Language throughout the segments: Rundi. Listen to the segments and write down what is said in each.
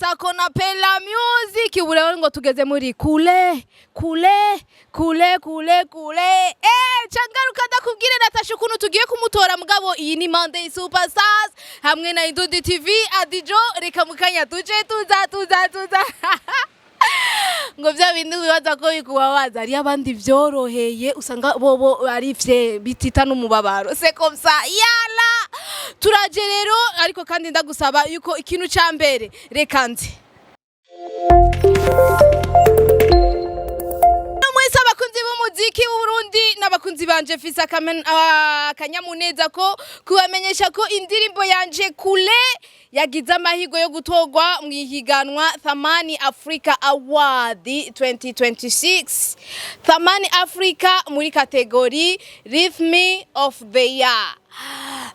Ça qu'on appelle la musique. Ubu rero ngo tugeze muri kule kule kule kule kule. Cangaruka ndakubwire Natasha ukuntu tugiye kumutora, mugabo iyi ni Monday Superstars hamwe na Indundi TV Adijo. Reka mukanya tuje tuza tuza tuza ngo bya bindi wibaza ko bikubabaza, hariyo abandi vyoroheye, usanga bobo ari fye bitita n'umubabaro. C'est comme ça, yala turaje rero. Ariko kandi ndagusaba yuko ikintu ca mbere, reka nzi mwese abakunzi b'umuziki w'Uburundi n'abakunzi banje, fise akanyamuneza ko kubamenyesha ko indirimbo yanje Kule yagize amahirwe yo gutorwa mu ihiganwa Thamani Africa Award 2026, Thamani Africa muri catégorie Rhythm of the Year.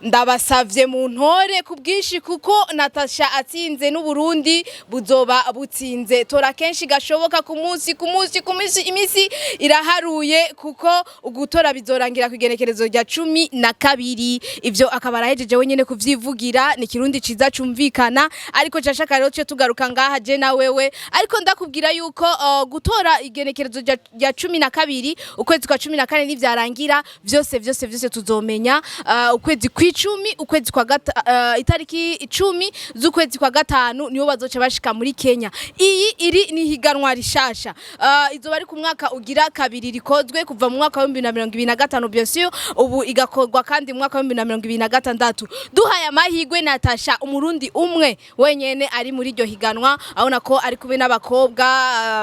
Ndabasavye mu ntore ku bwinshi, kuko Natasha atsinze n'Uburundi buzoba butsinze. Tora kenshi gashoboka ku munsi ku munsi ku munsi, imisi iraharuye, kuko ugutora bizorangira ku igenekerezo rya 12. Ivyo akaba arahejeje wenyene kuvyivugira, ni Kirundi ciza cumvikana. Ariko cashaka rero cyo tugaruka ngaha je na wewe, ariko ndakubwira yuko gutora igenekerezo rya 12 ukwezi kwa 14 nivyarangira, vyose vyose vyose tuzomenya ukwezi kw'icumi, ukwezi kwa itariki 10 z'ukwezi kwa gatanu niho bazoca bashika muri Kenya. Iyi iri ni higanwa rishasha, izoba ari ku mwaka ugira kabiri rikozwe kuva mu mwaka wa 2025, bien sûr, ubu igakorwa kandi mu mwaka wa 2026. Duhaye amahirwe Natasha, Umurundi umwe wenyene ari muri iryo higanwa, abona ko ari kumwe n'abakobwa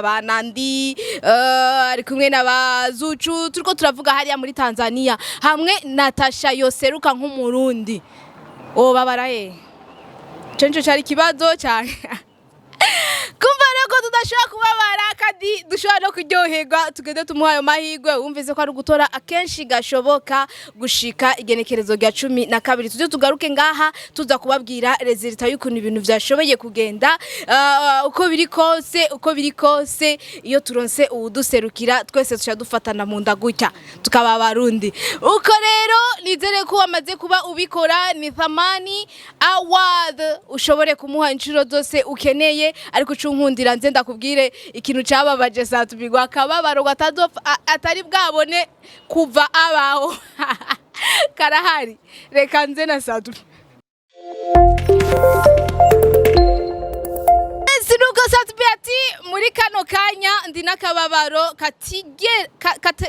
ba Nandi, ari kumwe n'abazucu, turiko turavuga hariya muri Tanzania. Hamwe Natasha yoseruka nk'Umurundi, babara he? Ico nico cari ikibazo cyane. Kumva rero ko tudashobora kubabara kandi dushobora no kuryoherwa, tugende tumuha ayo mahirwe. Wumvise ko ari ugutora akenshi gashoboka gushika igenekerezo rya 12. Tujye tugaruke ngaha tuza kubabwira résultat y'ukuntu ibintu vyashoboye kugenda. Uko biri kose, uko biri kose, iyo turonse uwuduserukira, twese tuca dufatana mu nda gutya, tukaba Abarundi. Uko rero nizere ko wamaze kuba ubikora. Ni Thamani Award, ushobore kumuha inshuro zose ukeneye. Ariko ucunkundira nze ndakubwire ikintu cababaje Satubigwa, akababaro gatazopfa atari bwabone kuva abaho karahari. Reka nze na Satubi. Sinuko Satubi ati muri kano kanya ndi n'akababaro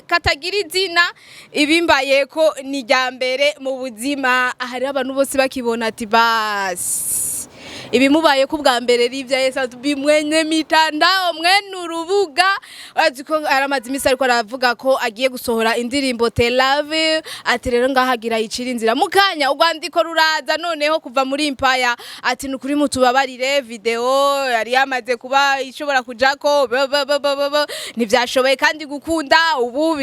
katagira izina, ibimbayeko ni rya mbere mu buzima. Hariho abantu bose bakibona ati basi ibimubaye ko ubwa mbere rivya Satubi mwenye mitandao, mwene urubuga. Urazi ko aramaze imisi ariko aravuga ko agiye gusohora indirimbo Tel Aviv, ati rero ngahagira yicira inzira. Mu kanya urwandiko ruraza noneho kuva muri Empire, ati nukuri mutubabarire, video yari yamaze kuba ishobora kujako ntivyashoboye kandi gukunda ubu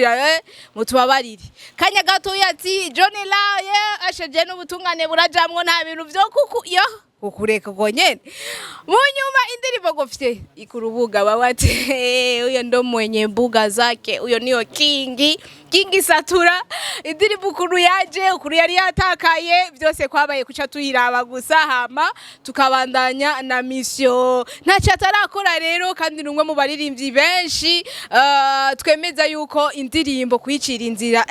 mutubabarire. Kanya gatoya ati John Laye ashaje n'ubutungane burajamwo, nta bintu vyo kuku yo kukureka uko nyene. Mu nyuma indirimbo gofye ikurubuga, baba ati huyo ndo mwenye mbuga zake, huyo niyo kingi kingi satura. Indirimbo ukuntu yaje, ukuntu yari yatakaye, byose kwabaye kuca tuyiraba gusa, hama tukabandanya na mission. Ntacyo atarakora rero, kandi ni umwe mu baririmbyi benshi twemeza yuko indirimbo kuyicira inzira.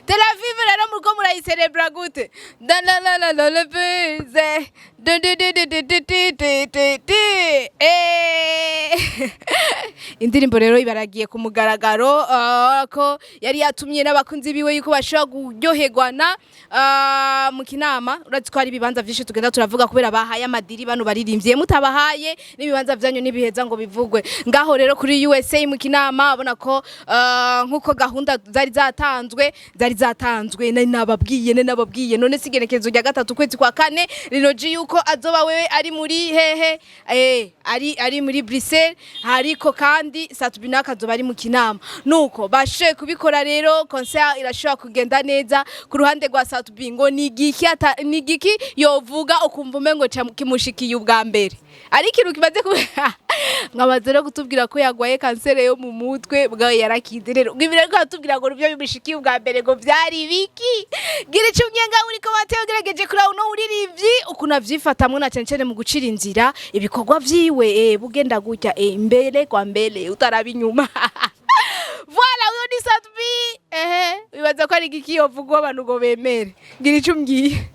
Tel Aviv rero muriko murayiserebra gute? Da la la la la la bize du du du du du du du du du du. Indirimbo rero ibaragiye ku mugaragaro, ko yari yatumye n'abakunzi biwe yuko bashobora kuryoherwana mu Kinama. Urazi ko hari ibibanza vyinshi tugenda turavuga kubera bahaye amadiri bano baririmbye, mutabahaye n'ibibanza vyanyu ntibiheza ngo bivugwe. Ngaho rero kuri USA mu Kinama, abona ko nkuko gahunda zari zatanzwe, nari nababwiye none si igenekerezo rya 3 ukwezi kwa kane rinoji yuko azoba wewe ari muri hehe, ari muri Bruxelles, ariko kandi Satubina akazoba ari mu Kinama. Nuko bashe kubikora rero, concert irashobora kugenda neza. Ku ruhande rwa Satubi, ngo ni igiki ni igiki yovuga ukumva umengo kimushikiye ubwa mbere, ari ikintu kimaze ku Nkabaza rero kutubwira ko yagwaye kanseri yo mu mutwe bwawe yarakize. Rero ngo ibi rero atubwira ngo nibyo bimushikiye ubwa mbere, ngo vyari biki? Gira ico umyenga uri ko Mateo ugerageje kuraba uno uririmbyi ukuntu avyifatamwo, na cane cane mu gucira inzira ibikorwa vyiwe, bugenda gutya, imbere kwa mbere utaraba inyuma. Voilà, uyo ni Sat-B. Ehe, wibaza ko ari igiki yovugwa abantu ngo bemere? Gira ico umbwiye.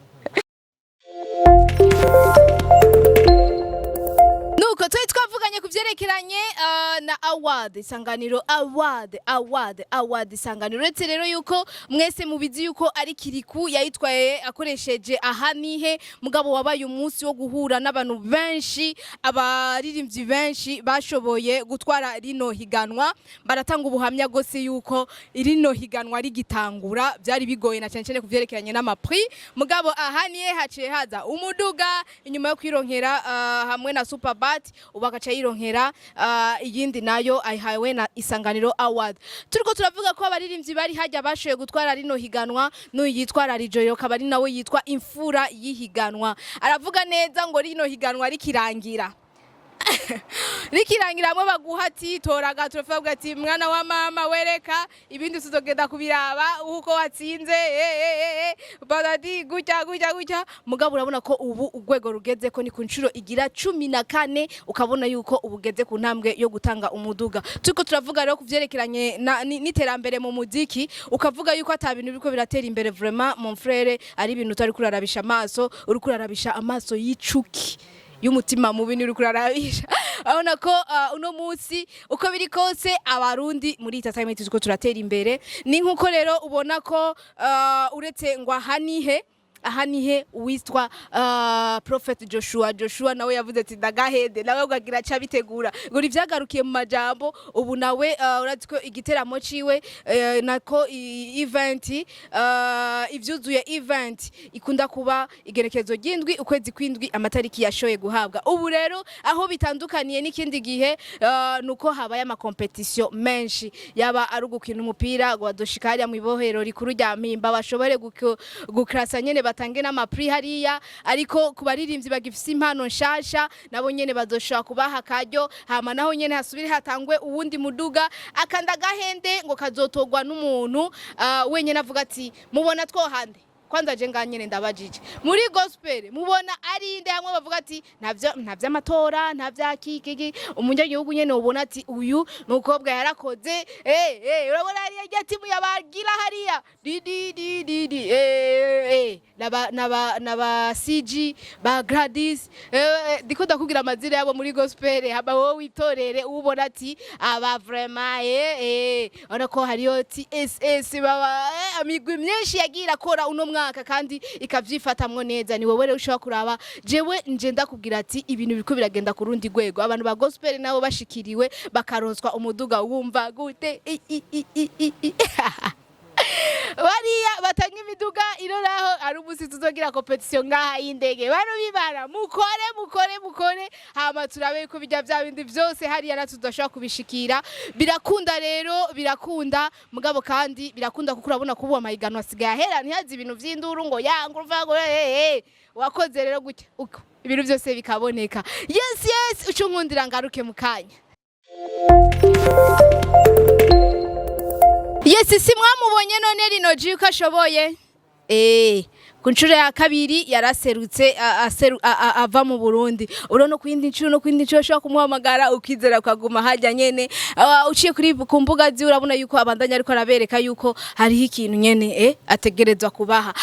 Nuko twari twavuganye ku vyerekeranye na award Isanganiro, award, award, award Isanganiro. Uretse rero yuko mwese mubizi yuko ari Kiriku yayitwaye akoresheje aha nihe, mugabo wabaye umunsi wo guhura n'abantu benshi, abaririmbyi benshi bashoboye gutwara rino higanwa baratanga ubuhamya gose yuko rino higanwa rigitangura byari bigoye, na cyane cyane ku vyerekeranye n'ama prix. Mugabo aha nihe haciye haza umuduga inyuma yo kwironkera hamwe na Superbat, ubu agaca yironkera iyindi nayo ayihawe na Isanganiro Award. Turiko turavuga ko abaririmbyi bari hajya bashoboye gutwara rino higanwa, n'uyu yitwa Rarijoyo akaba ari nawe yitwa imfura y'ihiganwa. Aravuga neza ngo rino higanwa rikirangira hamwe baguha ati tora aga trophée, ati mwana wa mama wereka ibindi tuzogenda kubiraba uko watsinze, badadi gutya gutya gutya. Mugabo urabona ko ubu urwego rugeze ko ni ku nshuro igira 14, ukabona yuko ubu ugeze ku ntambwe yo gutanga umuduga. Turiko turavuga rero ku vyerekeranye n'iterambere mu muziki, ukavuga yuko ata bintu biriko biratera imbere. Vraiment, mon frère, ari ibintu utari kurarabisha amaso, uri kurarabisha amaso y'icuki y'umutima mubi ni uri kurarabisha. Urabona ko uno munsi uko biri kose Abarundi muri entertainment turiko turatera imbere. Ni nkuko rero ubona ko uretse ngo aha nihe, aha nihe uwitwa Prophet Joshua, Joshua nawe yavuze ati ndagahede, nawe ugagira aca bitegura ngo ivyagarukiye mu majambo. Ubu nawe urazi ko igiteramo ciwe, nako event, ivyuzuye event ikunda kuba igerekezo ry'indwi ukwezi kw'indwi, amatariki yashoye guhabwa. Ubu rero aho bitandukaniye n'ikindi gihe nuko habaye ama compétition menshi, yaba ari ugukina umupira ngo badoshika hariya mu ibohero rikuru rya Mpimba bashobore gukrasa nyene, batange n'ama prix hariya. Ariko ku baririmbyi bagifise impano nshasha nabo nyene bazoshobora kubaha akaryo, hama naho nyene hasubire hatangwe uwundi muduga. Akanda gahende ngo kazotogwa n'umuntu wenyene avuga ati mubona twohande kwanza. Je nganyene ndabajije, muri gospel mubona ari inde? Hamwe bavuga ati ntavyo, nta vy'amatora, nta vya kikiki, umunyagihugu nyene ubona ati uyu mukobwa yarakoze. Urabona hariya rya timu yabagira hariya di di di di di, naba CG ba Gladys, ndiko ndakubwira amazina yabo muri gospel, haba wowe witorere ubona ati aba vraiment. Urabona ko hariyo TSS baba, amigwi myinshi yagiye irakora uno mwaka kandi ikavyifatamwo neza. Ni wowe rero ushobora kuraba. Jewe nje ndakubwira ati ibintu biriko biragenda ku rundi rwego. Abantu ba gospel nabo bashikiriwe bakaronswa umuduga, wumva gute? I, i, i, i, i, i. Bariya batanga imiduga iroraho ari umunsi tuzogira compétition ngaha y'indege. Bano bibara mukore, mukore, mukore, hama turabe ko bijya bya bindi vyose hariya natwe tudashobora kubishikira. Birakunda rero, birakunda. Mugabo kandi birakunda kuko urabona ko ubu amahiganwa asigaye ahera, ntihaze ibintu vy'induru ngo yanga uruva ngo wakoze rero gutya uko ibintu byose bikaboneka. Yes, uco nkundira ngaruke mu kanya. Yes, si mwamubonye none rino ji uko ashoboye? Ku nshuro ya kabiri yaraserutse ava mu Burundi. Urabona ku yindi nshuro no ku yindi nshuro ushobora kumuhamagara ukizera ukaguma hajya nyene. Uciye kuri ku mbuga ziwe urabona yuko abandanya ariko arabereka yuko hariho ikintu nyene ategerezwa kubaha.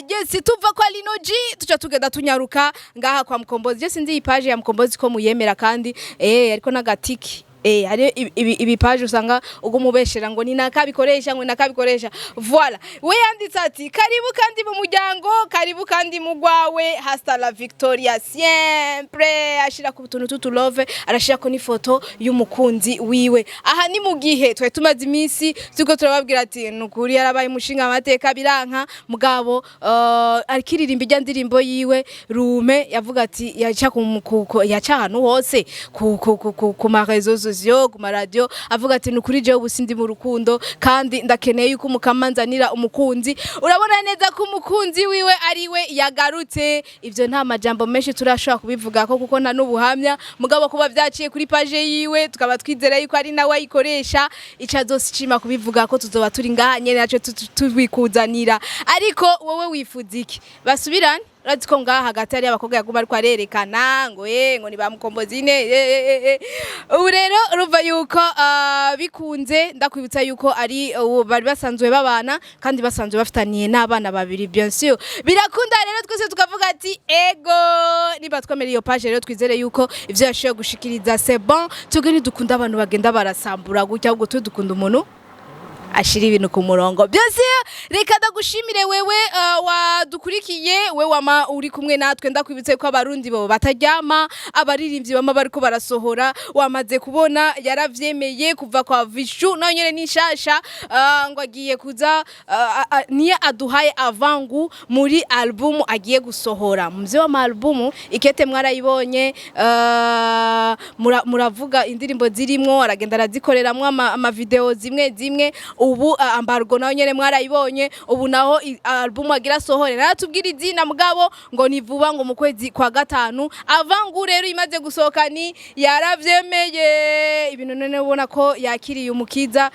Yes, tuva kwa Lino G tuca tugenda tunyaruka ngaha kwa Mkombozi. Je sinzi iyi page ya Mkombozi ko muyemera kandi, ariko n'agatiki. Hari ibi page usanga ugumubeshera ngo ni nakabikoresha, ngo nakabikoresha. Voilà, we yanditse ati karibu kandi mu muryango, karibu kandi mu gwawe, hasta la victoria siempre. Ashira ku tuntu tutu love, arashira ko n'ifoto y'umukunzi wiwe. Aha ni mu gihe twari tumaze iminsi turiko turababwira ati nukuri yarabaye umushinga amateka biranka. Mugabo akiririmba ijya ndirimbo yiwe rume yavuga ati yaca ku, ku, ku, yaca ahantu hose ku ma réseaux. sociaux, ku maradiyo, avuga ati: "Nukuri jewe ubu sindi mu rukundo kandi ndakeneye yuko umukama nzanira umukunzi." Urabona neza ko umukunzi wiwe ari we yagarutse. Ivyo nta majambo menshi turashobora kubivuga ko, kuko nta n'ubuhamya, mugabo kuba vyaciye kuri page yiwe, tukaba twizera yuko ari nawe ayikoresha, ico azosishima kubivuga ko tuzoba turi ngaha nyene naco tubikuzanira. Ariko wowe wifuza iki? Basubirane? Urazi ko ngaha hagati hari abakobwa yaguma ariko arerekana ngo ngo ni ba mukombozine eh. Ubu rero urumva yuko bikunze. Ndakwibutsa yuko ari ubu bari basanzwe babana kandi basanzwe bafitaniye n'abana babiri. Bien sûr birakunda rero, twese tukavuga ati ego. Niba twemera iyo page rero, twizere yuko ivyo yashoboye gushikiriza, c'est bon. Twebwe ntidukunda abantu bagenda barasambura gutya, ahubwo twe dukunda umuntu ashira ibintu ku murongo byose. Reka ndagushimire wewe wadukurikiye, we wama uri kumwe natwe. Ndakwibutse ko abarundi bo bataryama, abaririmbyi bama bariko barasohora. Wamaze kubona yaravyemeye kuva kwa Vishu, nayo nyene ni nshasha, ngo agiye kuza niye aduhaye avangu muri album agiye gusohora. Mu vyo ama album ikete mwarayibonye, muravuga indirimbo zirimwo, aragenda arazikoreramwo ama video zimwe zimwe. Ubu ambargo nayo nyene mwarayibonye. Ubu naho album agira sohore, naratubwira izina, mugabo ngo ni vuba, ngo mu kwezi kwa gatanu. Avangu rero imaze gusohoka, ni yaravyemeye ibintu. None ubona ko yakiriye umukiza,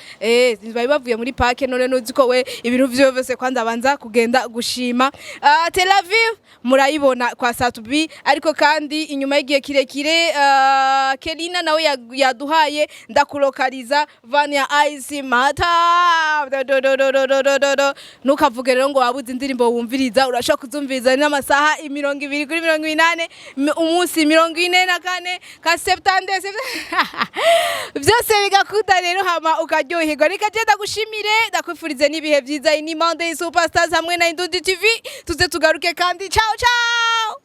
bari bavuye muri parke. None nuzi ko we ibintu vyose kwanza abanza kugenda gushima. Tel Aviv murayibona kwa Satubi. Ariko kandi inyuma y'igihe kirekire, Kelina nawe yaduhaye ndakulokaliza Vania Ice Mata do do do do do do do do. Ntukavuge rero ngo wabuze indirimbo wumviriza, urashobora kuzumviriza n'amasaha 20/24, umunsi 44 ka septante byose bigakunda rero, hama ukaryoherwa. Reka je ndagushimire, ndakwifurize n'ibihe byiza. Ni Monday Superstars hamwe na Indundi TV. Tuze tugaruke kandi. Ciao ciao.